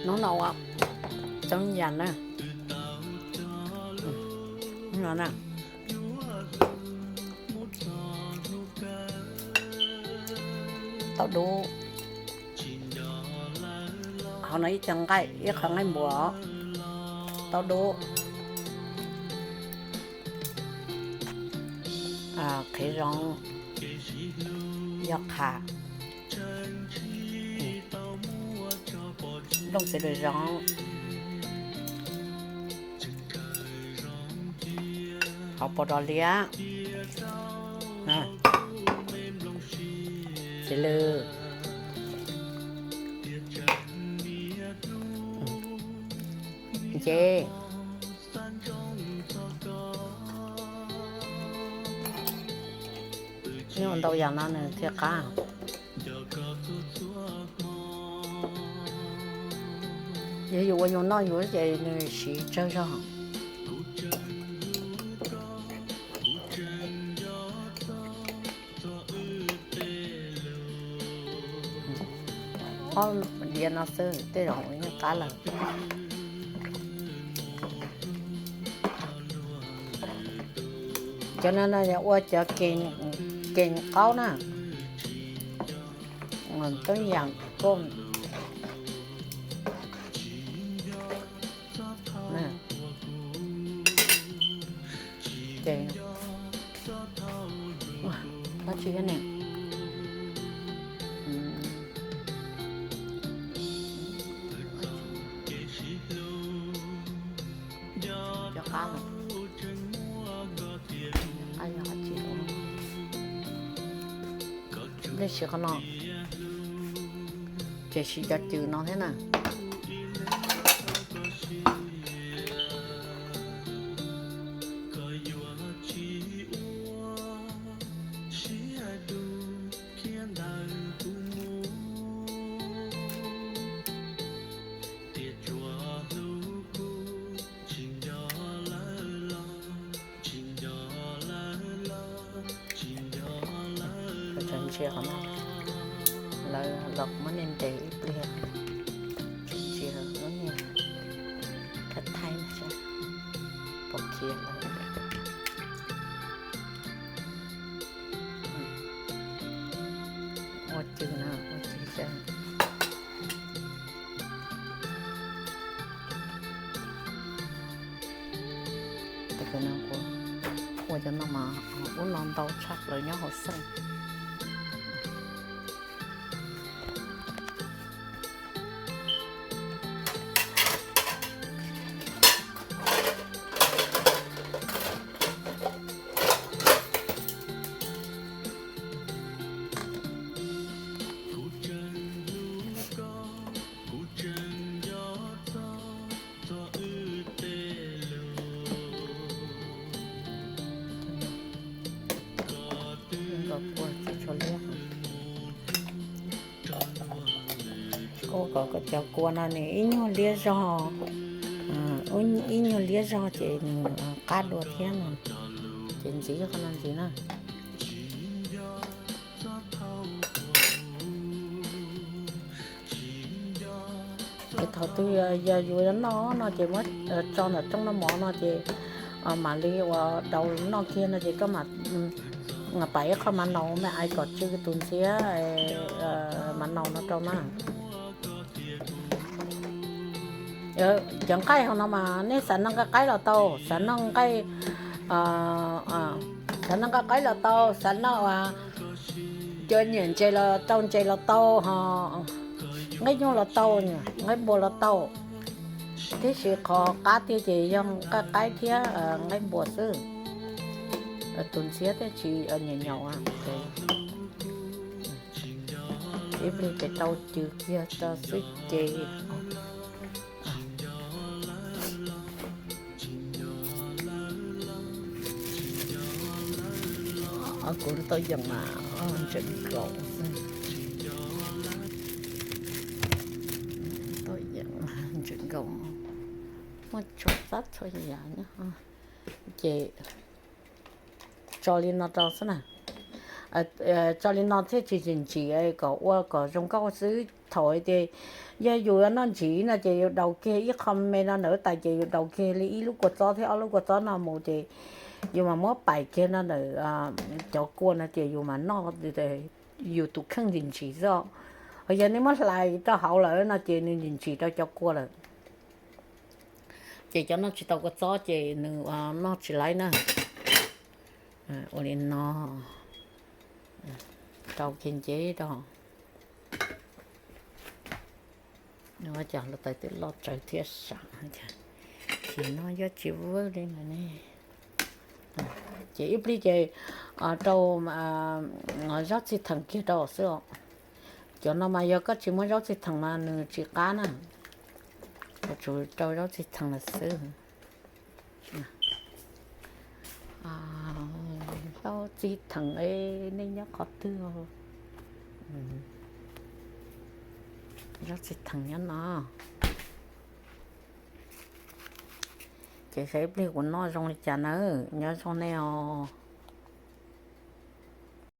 Hnub no ua txob yam na, no na, tau dub, hauv no ib co nqaij, ib qho nqaij npua, tau dub, qhiv zoov, yog qha, nplooj txiv lws zoov, hauv paus dos liab, txiv lws, nce, nyob ua ntau yam no nws thiaj qab. Yog yus ua yus noj yus ces nws siv tsawg zog. Ob diav no xwb tej zaum yeej qab lawm. Cov no no yog ua cov kees qaub na, tub yam koj ces dab tsi thiab ne. Cov qab, qab yog qab tsis, nej siv qhov no ces siv cov cws no thiab na. Ntsia qhov no, lawv los muab nej ntes ib pliag, ntsia lub niag thaij thaib seb puas khiav lawm. Ua cws na, ua cws seb. Ua cov no mas ub no ntau tshaj plaws nyob hauv xeej. Kua kom cov kua no nws ib nyuag liab zog, ib nyuag liab zog ces nws qab dua thiab no, ces ntxiv qhov no ntxiv na. Ces thaum twg yog yus yuav noj no ces muab tso ntawm rooj noj mov no ces mam li ua daus noj kiag no ces koj mam pam ib qho mav naus me ais kom tsw tus ntxiab mav naus no rau na. Cov nqaij hauv no mas nej xav noj nqaij qaib los tau, xav noj nqaij, xav noj nqaij qaib los tau, xav noj uas cov nyiam ntses los tau, ntses los tau, ho nqaij nyuj los tau, nqaij npua los tau. Tiam sis qhov qab tiag ces yog nqaij qaib thiab nqaij npua xwb. Tus ntxiab thiaj tsis nyaum nyaum. Ib pliag ces rau cws kiag tso xwb ces. Kuv tau yeem mas ntseem nkaus, tau yeem ntseem nkaus, muaj txhua txhua yam. Ces tso li no rau xwb na. Tso li no thiaj tsis ntsim ntsim kom ua kom zoo nkauj xwb. Thaum tias yog yus yuav noj ntsim no ces yus daus kiag ib qho me no ntawm tais ces yus daus kiag li ib lub kua txob thiab ob lub kua txob no mus ces yus mas muab pais kiag no ntawm cov kua no ces yus mas noj yus tus kheej ntsim ntsim xwb. Ho yog nej muab hlais rau hauv lawm no ces nws ntsim ntsim rau cov kua lawm. Ces cov noj tsis tau kua txob ces nws noj tsis laib na. Ua li no, rau kiag nceb rau. Ua cas hluav taws twb loj tsawv thiab sav, ces no yuav tsis vwb li no ne. Ces ib pliag ces rau zaub txhij theem kiag rau xwb os. Cov no mas yog koj tsis muab zaub txhij theem mas nws tsis qab na. Yuav tsum rau zaub txhij theem lawm xwb. Zaub txhij theem, nej nyob qhov twg? Zaub txhij theem nyob no. Ces saib ib pliag kuv noj zoo li cas na. Nyob zoo nej os.